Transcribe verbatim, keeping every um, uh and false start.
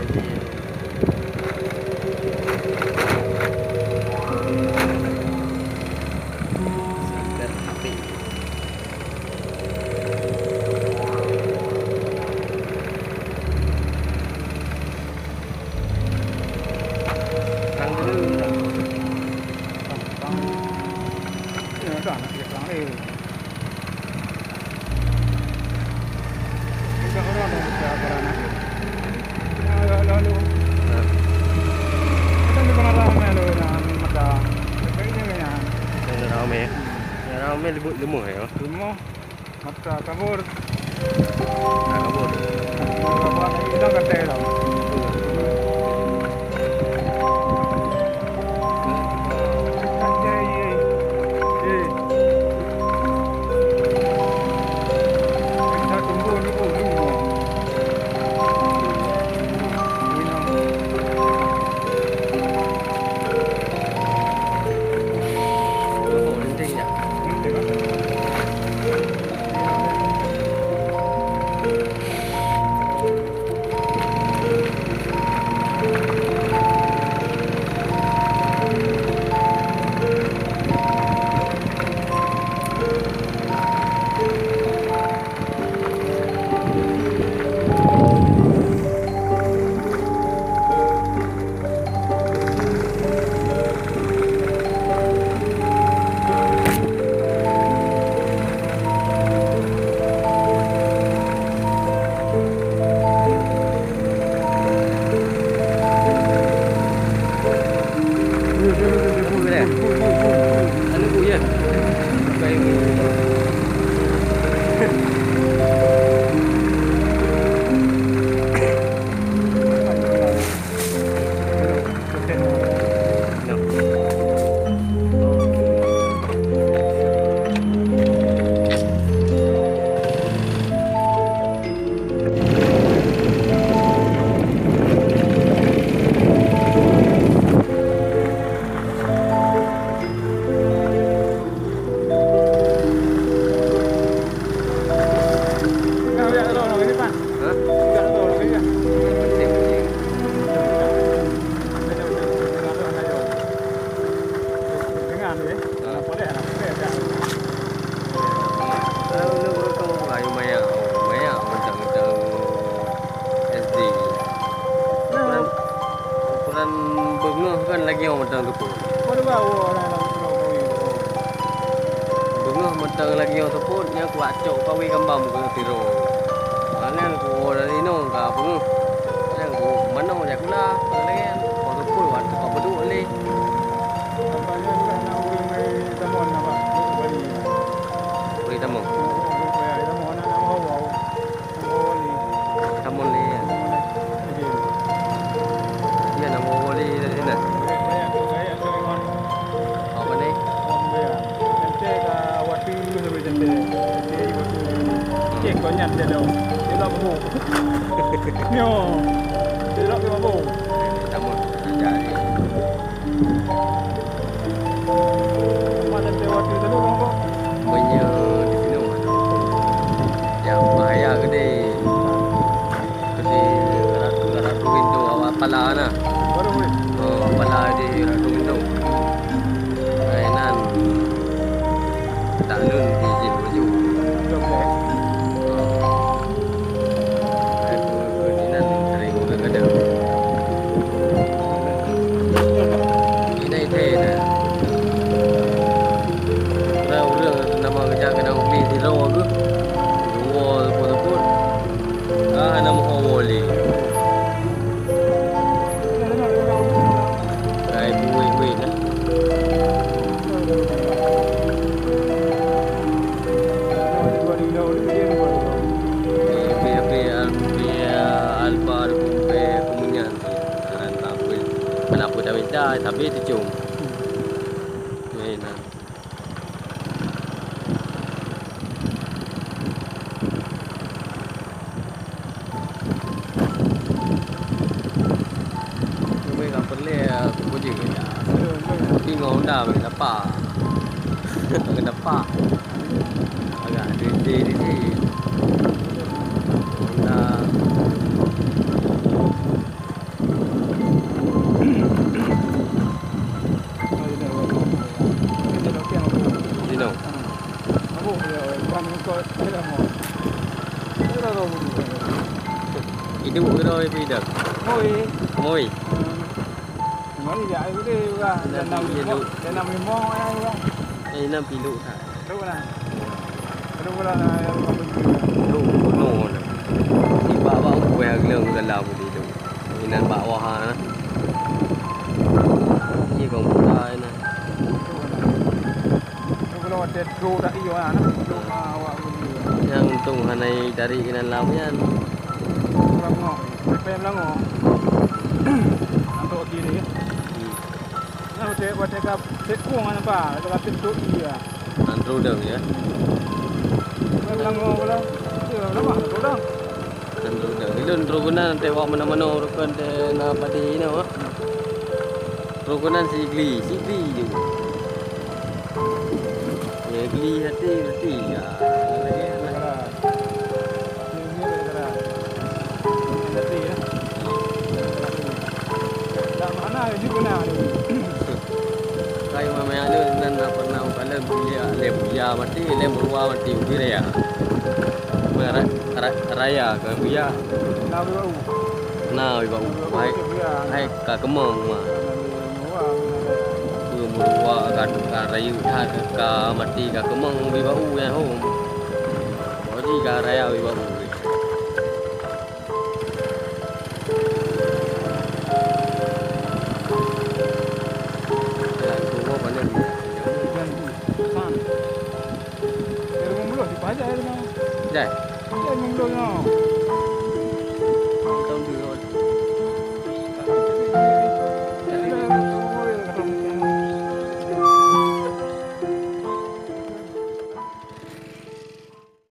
Seger api. Terang dulu, terang. Terang, terang. Ya, dah, nak terang ni. Bukan orang dah buka barang aku. Ya, ya, lalu. Ha. Kita ni pernah ramai lalu, nah, ni mata. Kayaknya, kayaknya. Yang ramai. Yang ramai lemu-, lemah, ya. Lemah. Mata kabur. Mata kabur. Hilang kata hilang. Ukuran, ukuran beungoh kan lagèe mantong teupot. Beungoh mantong lagèe teupot, nyan kuwacok kawé gamba muka tiro. Meunan kuwoe dari inong ka beungoh. Nyan ku manoe jak kula, lagèe nyan. Kuwoe teupot, watèe ka beudôk lé. Beri tamu. Kamoe lé, ya. Iya, nama wali dari sini. Apa ni? Cek kau nyat dia dong. Dia tak mau. Nyo. Dia tak mau. Kamoe. Meunyoe disinoe, nyang bahaya geude, geude ratu-ratu ginto awak pala na. Oh, pala di ratu ginto. Hai nan, tak lun di jih baju. Oh. Hai, peue-peue inan sering ureueng gadôh. Inan ithèe na. Ureueng-ureueng nama geujak keunan ubé sidroe geuh. Dua seupôt-seupôt. Ah, hana meuho woe lé. Hai, buet-buet na. Pih, pih, pih, al-, pih, alpa pih kumunyan. Hana peue, hana peue taminta, tapi teucöm. Meunan. Cuma ka peureulèe, aku pun je. Tapi ngon Honda boleh dapat. Boleh dapat. Agak diri-diri sikit. Honda. Oi, pidang. Oi. Moi. Mari ya, ai gede urang. Dah enam lima, dah enam lima ya urang. Eh, enam pilu tak? Terus lah. Terus lah, ya, urang pergi. Terus, penuh dah. Di bak-bak kueh agleng dalam tu. Inan bak wah, ha. Iya, kong buka, inan. Terus lah. Terus lah, ada dua tak iya, ha. Terus, ha, awak pergi. Nyang untông hana tarék keunan lam nyan. Pelangok. Sampai Pelangok. Sampai kiri. Hmm. Nah, watèe, watèe ka cek kuang kan apa? Watèe ka cek tu iya. Andro dong ya. Pelangok pula. Iya, lama tu dong. Andro dong. Ilôn droe keunan teuwak mana-mana rukon teu na padé inoe, ha. Droe keunan si Gli, si Gli je. Ya, Gli hati, hati. Ya, lagi enak. Hati, ya. Tak mana, ini guna. Kai mamai anu nan na pernah kalon buya, lé buya mati, lé meuruwa mati, ubi raya. Ra-, ra-, raya ke buya. Na bau. Na bau. Hai, hai ka keumong ma. Beu meuruwa ka, ka rayeuk that ka mati ka keumong ubi bau ya hom. Jadi ka raya ubi bau. Jalan tu paling. San. Dari Bengkulu di Pajar ya. Dah.